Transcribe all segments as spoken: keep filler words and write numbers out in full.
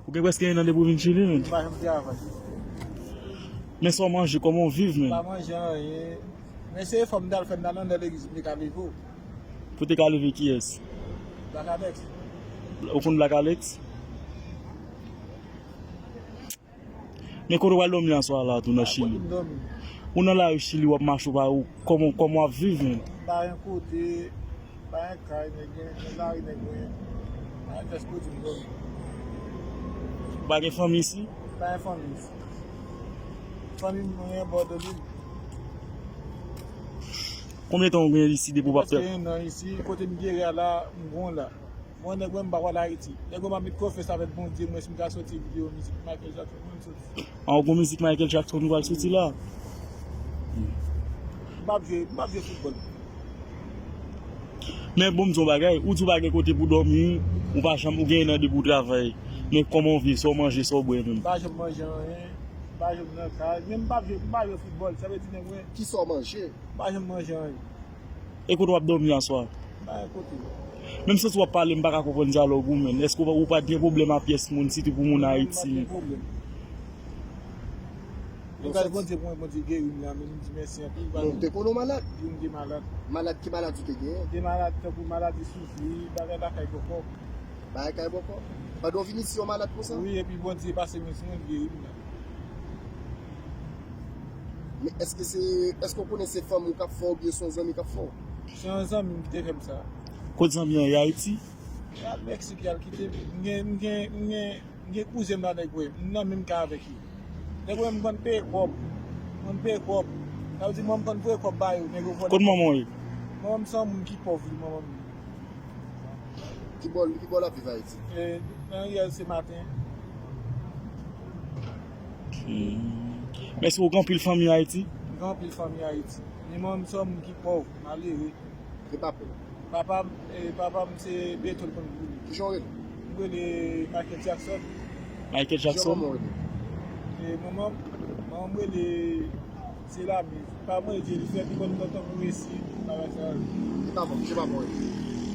Ou gen prèske en an depi w vin Chili, menn. M pa janm travay. Men sa w manje, kòman w viv, menn? M pa manje anyen. Men se efò m t al fè, m t al anndan legliz, m te ka leve w. Pou te ka leve kiyès? Black Alex. Ou konn Black Alex? Men kote w al dòmi aswè a la tou nan Chili? Kote m dòmi? Ou nan lari Chili, w ap mache, w pa, ou, kòman, kòman w ap viv, menn? M pa gen kote, m pa gen kay, nèg gen, gen lari, nèg gen. M pa gen pyès kote m dòmi. Ou pa gen fanmi isi? M pa gen fanmi isi. Fanmi m, mwen gen bò de lil. Konbyen tan ou gen isi depi w p ap... Prèske en an isi, kote m gere a la, m bon la. Mwen, nèg mwen, m pa pral Ayiti. Nèg mwen, m ap met konfyans avèk Bondye, mwen, si m ka soti videyo mizik Michael Jackson, mwen, m soti. An, ou gon mizik Michael Jackson ou pral soti la? M p ap jwe, m p ap jwe foutbòl. Men bon, m di w yon bagay, ou di w pa gen kote pou dòmi, ou pa janm, ou gen en an depi w travay. Men kòman w viv, sa w manje, sa w bwè menm? M pa janm manje anyen, m pa janm nan kay, men m p ap jwe, m pa jwe foutbòl, sa vle di nèg mwen. Kisa w manje? M pa janm manje anyen. E kote w ap dòmi aswè a? M pa gen kote. Menm santi w ap pale, m pa ka konprann dyalòg ou, menn. Èske ou pa, ou pa t gen pwoblèm a pyès moun, sitou pou moun Ayiti? M pa t gen pwoblèm. Gras Bondye pou mwen, Bondye geri m la, men m di mèsi anpil. Non, ou te konnen w malad? Wi, m te malad. Malad, ki maladi w te genyen? M te malad tankou maladi soufri, bagay lakay bòkò. Bagay kay bòkò. Pandan w vin isi, w malad konsa? Wi, epi Bondye pase men sou mwen, li geri m la. Men èske se, èske w konnen se fanmi w k ap fè w oubyen se yon zanmi k ap fè w? Se yon zanmi m ki te fè m sa. Kot zanmi an ye, Ayiti? Li al Meksik, li al kite m. M gen, m gen, m gen, m gen kouzen m la, nèg wè. M nan menm kay avèk li. Nèg wè, m konn peye kòb. M konn peye kòb. Sa vle di, mwen, m konn voye kòb ba yo, nèg yo vòlè. Kot manman w ye? Manman m se yon moun ki pòv, li, manman m. Ki bò, ki bò l ap viv Ayiti? E, nan riyèl se maten. Hmm. Men si w gen anpil fanmi Ayiti? M gen anpil fanmi Ayiti. Men mwen, m se yon moun ki pòv, malere. E papa w? Papa m, e, papa m se beto l konn boule. Kijan w rele? M rele Michael Jackson. Michael Jackson? Kijan manman w rele? E, manman m, manman m rele Se la menm. Pa mwen, Jennifer, li konn tonton pou resi, bagay sa yo. Se pa bon, se pa bon.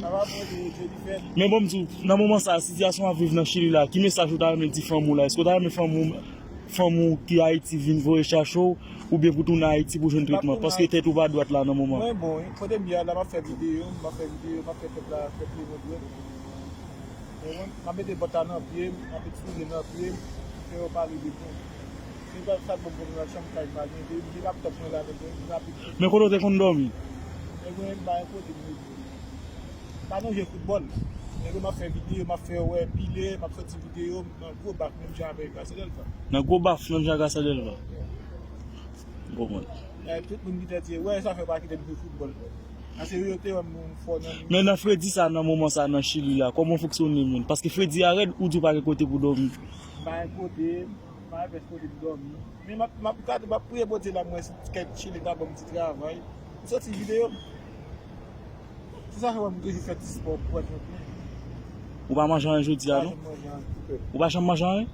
Papa mwen, Jennifer. Men bon, m di w, nan moman sa a, sitiyasyon w ap viv nan Chili la, ki mesaj ou ta renmen di fanmi w la? Èske w ta renmen fanmi w, fanmi w ki Ayiti vin voye chache w, oubyen pou tounen Ayiti pou jwenn tretman? Paske tèt ou pa dwat la nan moman. Mwen bon, wi. Kote m ye a la, m ap fè videyo, m ap fè videyo, m ap fè pèp la, pèp li mwen dwèt. Konprann? M ap mete bòt la nan pye m, m ap mete soulye nan pye m, fè yo pale de mwen. Se pa sa k ban m konn nan chanm kay m pa gen, de, de laptòp mwen la, nèg mwen, rapid. Men kote w te konn dòmi? Nèg mwen, m pa gen kote m rete. M pa nan jwe foutbòl. Nèg mwen, m ap fè videyo, m ap fè yo wè pile, m ap soti videyo m nan gwo baf, menm jan avèk Gracia Delva. Nan gwo baf, menm jan Gracia Delva. M konprann. E, tout moun ki te di, wè, sa fè pa kite m jwe foutbòl. Paske yo te wè m fò nan... Men nan fredi sa, nan moman sa, nan Chili la, kòman w fonksyone menm? Paske fredi a rèd, ou di w pa gen kote pou dòmi. M pa gen kote, m pa gen pyès kote pou dòmi. Men m ap, m ap gade, m ap priye Bondye la, m wè si kèk Chili ka ban m ti travay. M soti videyo m. Se sa fè wè m toujou fè ti spò pou wè m byen. Ou pa manje anyen jodi a, non? M pa janm manje anyen. Ou pa janm manje anyen?